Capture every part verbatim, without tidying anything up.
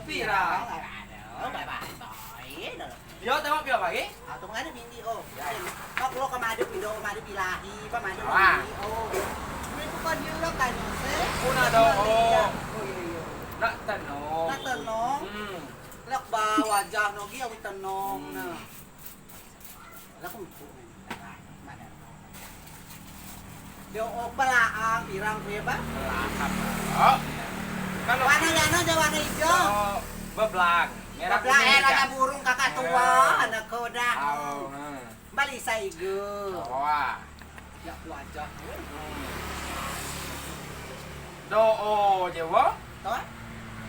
Pira? Aduh, bye-bye. Yo, tengok pira pagi? Ah, tengok ada bini, oh. Pak, lo kemade pido, kemade pilahi, kemade bini, oh. Ini bukan dia lo kan, se. Pun ada, oh. Oh, iya, iya. Nak tenong. Nak tenong. Hmm. Lak ba wajah nogi awi tenong, nah. Lak empuk, nah. Mana? Dia, oh, belaang, pirang, ya, Bang? Belaang, oh. Kalau warna jano, dia warna hijau. Bebelang. Merah bebelang, kuning, eh, lada burung kakak tua, anak kau dah. Oh, hmm. Balik saiga. Oh, ah. Ya, ku aja. Hmm. Do o je wo. Toh?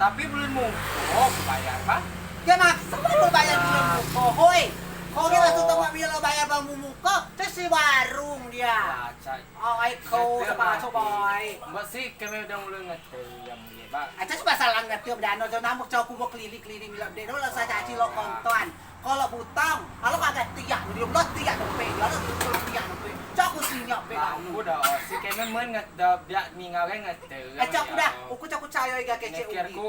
Tapi bulan muko bayar, Bang. Ya, maksud lu bayar bulan muko, hoi. Kau ni langsung tempat bila lo bayar bang muko, terus si warung dia. Wah, cai. Oh, ai, kau sepaso, boy. Mbak si, kami udah mulai ngerti yang ini, Bang. Aja coba salah ngerti, udah no, nama cau ku mau keliling-keliling, bilang, "Dek, lo lah saya caci lo kontoan." Kalau butang, kalau kagak tiak, dia lo tiak dompet, dia lo tiak dompet. Cau ku sinyap, Bang. Aku dah, oh, si kami men ngerti, biar ninggal kan ngerti. Aja aku dah, aku cau ku cayo iga kecek ugi.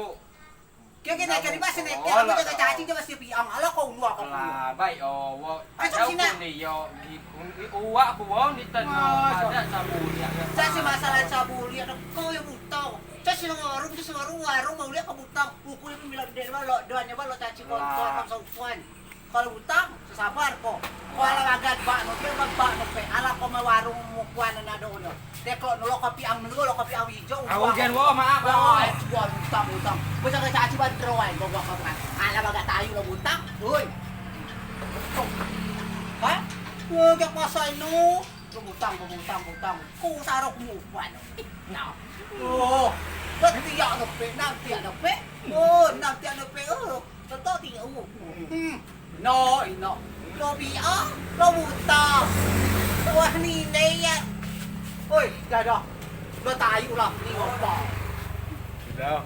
Kio kene kene pas ne kene, aku jaga caci, dia masih piang, ala kau ulu, aku ulu. Lah, baik, oh, wo. Aja sini. Uak ku, wo, di tengah, ada cabul, ya. Saya si masalah cabul, ya, kau yang butang. Cak si warung, cak si warung, warung mau lihat ke butang. Uku ini bilang dia lo, doanya lo caci kontoan, sopan. Kalau butang, sesabar ko. Kalau lagat bak no, dia bak no pe. Ala ko ma warung mukuan nado no. Teko no lo kopi ang melu, lo kopi ang hijau. Au gen wo, maaf, wo. Wah, butang, butang. Bocah caci ban teroai, bawa kawan. Ala baga tayu lo butang, oi. Hah? Wo, jak pasai no. Lo butang, lo butang, butang. Ko sarok mukuan. Nah. Oh, betiak no pe, nanti ada pe. Oh, nanti ada pe. Oh. Contoh tiga umur. Hmm. No, ino. Lo biang, lo butang. Wah, ni ne ya. Oi, dah dah. Lo tayu lah, ni apa? Sudah.